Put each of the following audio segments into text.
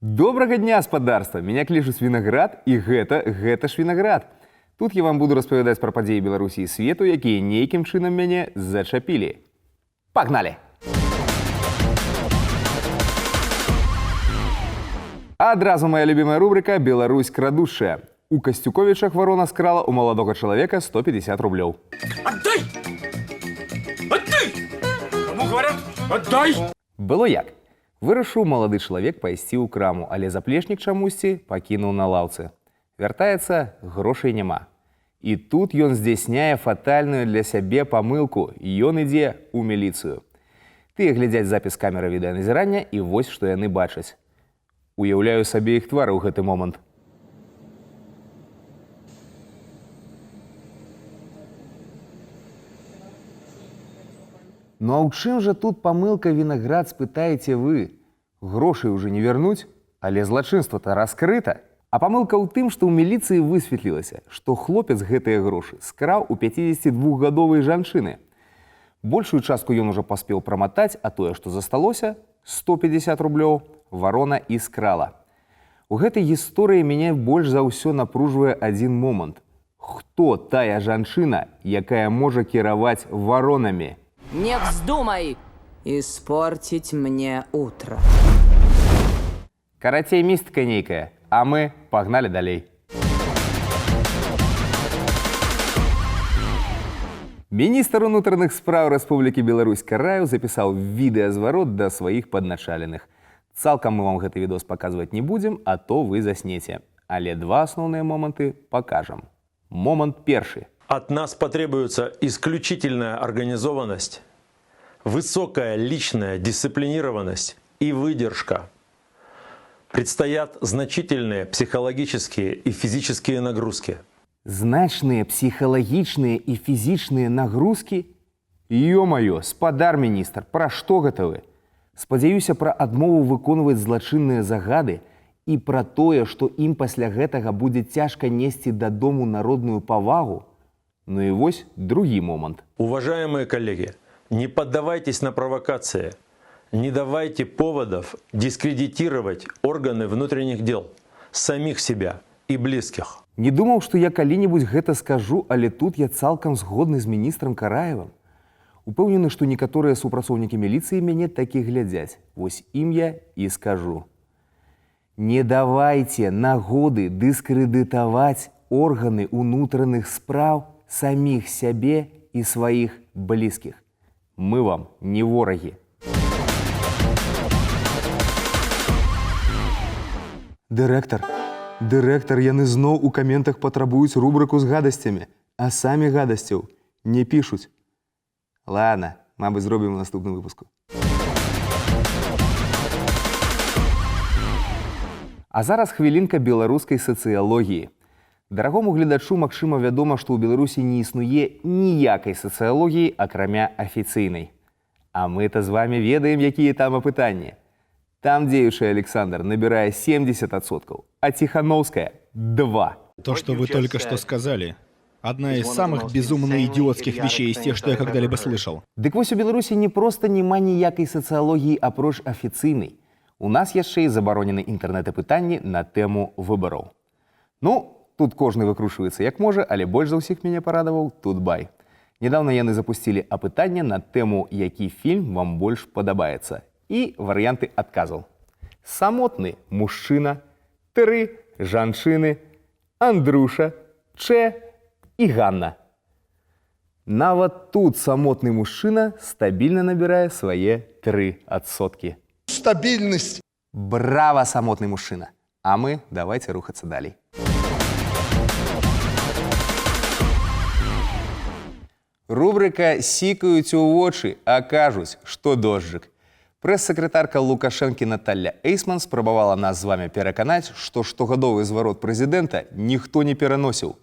Добрага дня, спадарства! Меня клічуць Вінаград, і гэта ж Вінаград. Тут я вам буду распавядаць пра падзеі Беларусі і свету, якія нейкім чынам мяне зачапілі. Пагналі! Адразу моя любимая рубрика «Беларусь крадущая». У Касцюковічах ворона скрала у маладога чалавека 150 рублёў. Отдай! Отдай! Кому говорят, отдай! Было як? Вырашыў малады чалавек пайсці ў краму, але заплечнік чамусьці пакінуў на лаўцы. Вяртаецца, грошай няма. І тут ён здзяйсняе фатальную для сябе памылку. Ён ідзе ў міліцыю. Тыя глядзяць запіс камеры відэаназірання, і вось што яны бачаць. Уяўляю сабе іх твары ў гэты момант. Ну а ў чым жа тут памылка, Вінаград, спытаеце вы? Грошай уже не вярнуць, але злачынства-то раскрыта. А памылка ў тым, што ў міліцыі высветлілася, што хлопец гэтыя грошы скраў у 52-гадовай жанчыны. Большую частку ён ужо паспеў праматаць, а тое, што засталося, 150 рублёў, варона і скрала. У гэтай гісторыі мяне больш за ўсё напружвае адзін момант. Хто тая жанчына, якая можа кіраваць варонамі? Не вздумай испортить мне утро. Карацей, містыка нейкая, а мы пагналі далей. Міністр унутраных спраў Рэспублікі Беларусь Караеў запісаў відэазварот да сваіх падначаленых. Цалкам мы вам гэты відос паказваць не будзем, а то вы заснеце. Але два асноўныя моманты пакажам. Момант першы. От нас потребуется исключительная организованность, высокая личная дисциплинированность и выдержка. Предстоят значительные психологические и физические нагрузки. Значныя псіхалагічныя і фізічныя нагрузкі? Ё-маё, спадар міністр, пра што гэта вы? Спадзяюся, пра адмову выконваць злачынныя загады і пра тое, што ім пасля гэтага будзе цяжка несці дадому народную павагу. Ну і вось другі момант. Уважаемые коллеги, не поддавайтесь на провокации, не давайте поводов дискредитировать органы внутренних дел, самих себя и близких. Не думаў, што я калі-небудзь гэта скажу, але тут я цалкам згодны з міністрам Караевым. Упэўнены, што некаторыя супрацоўнікі міліцыі мяне такі глядзяць. Вось ім я і скажу. Не давайце нагоды дыскрэдытаваць органы унутраных спраў, саміх сябе і сваіх блізкіх. Мы вам не ворагі. Дырэктар, дырэктар, яны зноў у каментах патрабуюць рубрыку з гадасцямі, а самі гадасцяў не пішуць. Ладно, мабыць, зробім у наступным выпуску. А зараз хвілінка беларускай сацыялогіі. Дарагому гледачу, магчыма, вядома, што ў Беларусі не існуе ніякай сацыялогіі, акрамя афіцыйнай. А мы-то з вами ведаем, якія там апытанні. Там дзеючы Александр набірае 70%, а Ціханоўская 2. То, что вы только что сказали, одна из самых безумно идиотских вещей из тех, что я когда-либо слышал. Дык вось, у Беларусі не проста няма ніякай сацыялогіі апроч афіцыйнай. У нас яшчэ і забаронены інтэрнэт-апытанні на тэму выбараў. Ну, тут кожны выкручваецца як можа, але больш за ўсіх мяне парадаваў Тутбай. Нядаўна яны запусцілі апытанне на тэму, які фільм вам больш падабаецца, і варыянты адказаў. Самотны мужчына, тры жанчыны, Андруша, Чэ і Ганна. Нават тут самотны мужчына стабільна набірае свае 3%. Стабильность. Брава, самотны мужчына! А мы давайте рухацца далей. Рубрика «Сікаюць у вочы, а кажуць, што дожджык». Прэс-сакратарка Лукашэнкі Наталля Эйсман спрабавала нас з вами пераканаць, што штогадовы зварот прэзідэнта ніхто не пераносіў.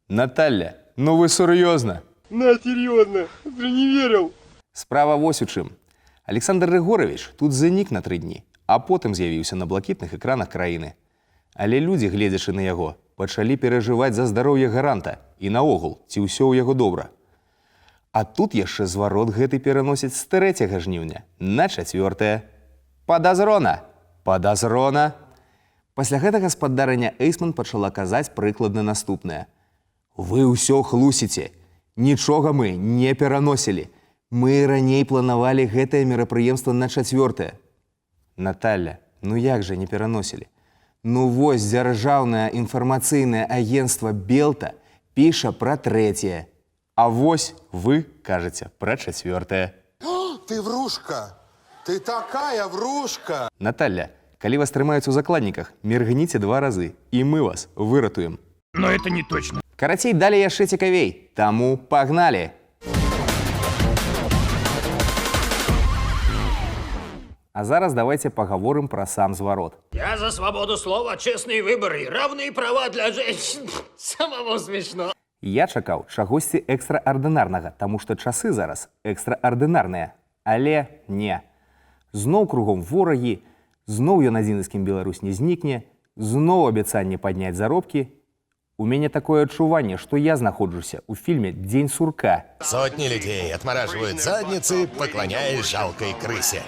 Наталля, ну вы сур'ёзна? На, серьезно, ты не верил. Справа вось у чым. Александр Рыгоравіч тут занік на 3 дні, а потым з'явіўся на блакітных экранах краіны. Але людзі, гледзячы на яго, пачалі перажываць за здароўе гаранта і наогул, ці ўсё ў яго добра. А тут яшчэ зварот гэты пераносяць з 3 жніўня на 4. Падазрона! Падазрона! Пасля гэтага спадарыня Эйсман пачала казаць прыкладна наступнае. Вы ўсё хлусіце. Нічога мы не пераносілі. Мы раней планавалі гэтае мерапрыемства на чацвёртае. Наталля, ну як жа не пераносілі? Ну вось дзяржаўнае інфармацыйнае агенцтва «Белта» піша пра трэцяе. А вось вы кажаце пра чацвёртае. Ты врушка! Ты такая врушка! Наталля, калі вас трымаюць у закладніках, міргніце два разы, і мы вас выратуем. Но это не точно. Карацей, далей яшчэ цікавей. Таму пагналі! А зараз давайте пагаворым пра сам зварот. Я за свободу слова, честные выборы и равные права для женщин. Самому смешно. Я чакаў чагосьці экстраардынарнага, таму што часы зараз экстраардынарныя. Але не. Зноў кругом ворагі, зноў ён адзіны, з кім Беларусь не знікне, зноў абяцанне падняць заробкі. У мяне такое адчуванне, што я знаходжуся ў фільме «Дзень сурка». Сотни людей отмораживают задницы, поклоняясь жалкой крысе.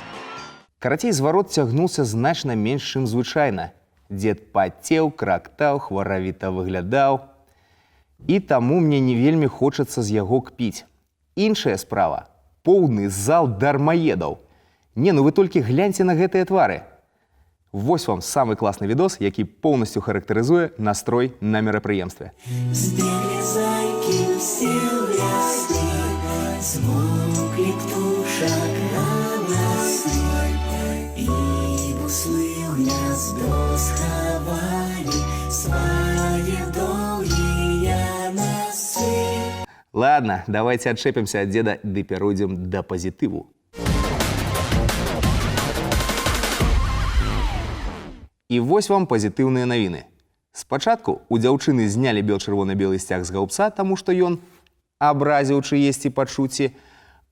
Карацей, зварот цягнуўся значна менш, чым звычайна. Дзед пацеў, крактаў, хваравіта выглядаў. І таму мне не вельмі хочацца з яго кпіць. Іншая справа — поўны зал дармаедаў. Не, ну вы толькі гляньце на гэтыя твары. Вось вам самы класны відос, які поўнасцю характарызуе настрой на мерапрыемстве. Сбегли зайки все в рясы, Смолкли птушек голосы, И буслы в гнездо сховали Свои долгие носы. Ладно, давайте адчэпімся ад дзеда ды пяройдзем да пазітыву. І вось вам пазітыўныя навіны. Спачатку у дзяўчыны знялі бел-чырвона-белы сцяг з гаўбца, таму што ён абразіў чыесьці пачуцці,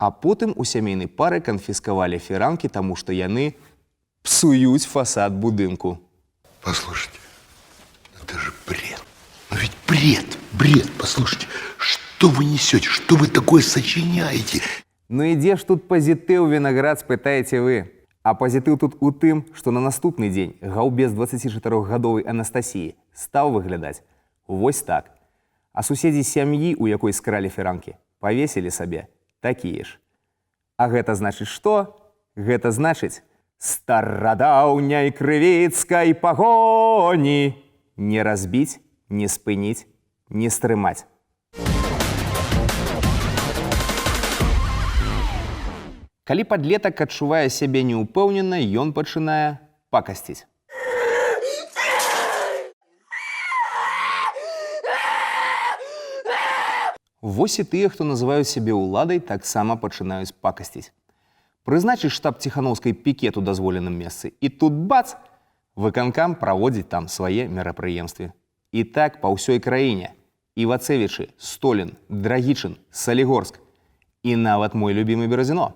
а потым у сямейнай пары канфіскавалі фіранкі, таму што яны псуюць фасад будынку. Послушайте, это же бред. Ну ведь бред, бред, послушайте. Что вы несете? Что вы такое сочиняете? Ну і дзе ж тут пазітыў, вінаград, спытаеце вы? А пазітыў тут у тым, што на наступны дзень гаўбец 24-гадовай Анастасіі стаў выглядаць вось так. А суседзі сям'і, у якой скралі фіранкі, павесілі сабе такія ж. А гэта значыць што? Гэта значыць старадаўняй крывіцкай пагоні не разбіць, не спыніць, не стрымаць. Калі падлетак адчувае сябе неўпэўнена, ён пачынае пакасціць. Вось і тыя, хто называюць сябе ўладай, таксама пачынаюць пакасціць. Прызначыць штаб Ціханаўскай пікет у дазволеным месцы, і тут бац! Выканкам праводзіць там свае мерапрыемствы. І так па ўсёй краіне. Івацевічы, Столін, Драгічын, Салігорск і нават мой любімы Беразіно.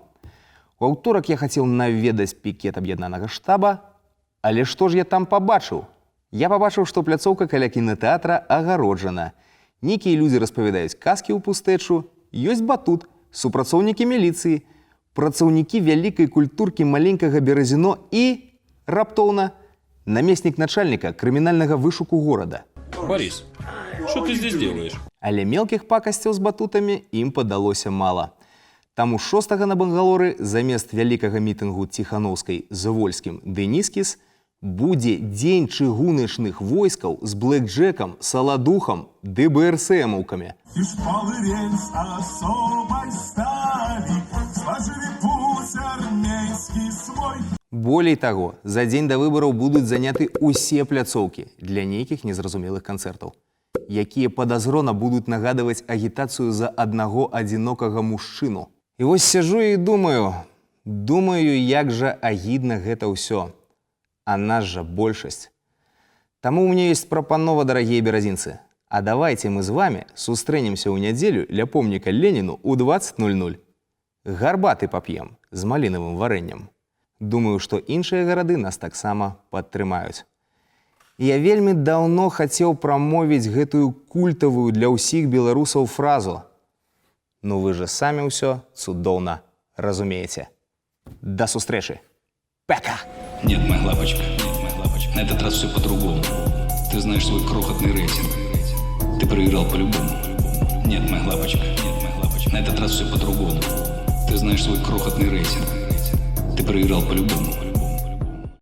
У аўторак я хацеў наведаць пікет аб'яднанага штаба, але што ж я там пабачыў? Я пабачыў, што пляцоўка каля кінатэатра агароджана. Нейкія людзі распавядаюць казкі ў пустэчу, ёсць батут, супрацоўнікі міліцыі, працаўнікі вялікай культуркі маленькага Беразіно і, раптоўна, намеснік начальніка крымінальнага вышуку горада. Борис, что ты здесь делаешь? Але мелкіх пакасцяў з батутамі ім падалося мала. Таму 6 на Бангалоры замест вялікага мітынгу Ціханаўскай з Вольскім ды Нізкіс будзе дзень чыгуначных войскаў з блэкджэкам, саладухам ды БРСМаўкамі. И шпалы рельс особой стали сложили путь армейский свой. Болей таго, за дзень да выбараў будуць заняты ўсе пляцоўкі для нейкіх незразумелых канцэртаў, якія падазрона будуць нагадваць агітацыю за аднаго адзінокага мужчыну. І вось сяжу і думаю, як жа агідна гэта ўсё. А нас жа большасць. Таму ў мяне ёсць прапанова, дарагія беразінцы. А давайте мы з вами сустрэнемся ў нядзелю ля помніка Леніну ў 20:00. Гарбаты пап'ем з малінавым варэннем. Думаю, што іншыя гарады нас таксама падтрымаюць. Я вельмі даўно хацеў прамовіць гэтую культавую для ўсіх беларусаў фразу. Ну вы же самі ўсё цудоўна разумееце. Да сустрэчы. Пека! Нет, моя лапочка. Нет, моя лапочка. лапочка. На этот раз все по-другому. Ты знаешь свой крохотный рейтинг. Ты проиграл по-любому. Нет, моя лапочка, нет, моя лапочка. На этот раз все по-другому. Ты знаешь свой крохотный рейтинг. Ты проиграл по-любому.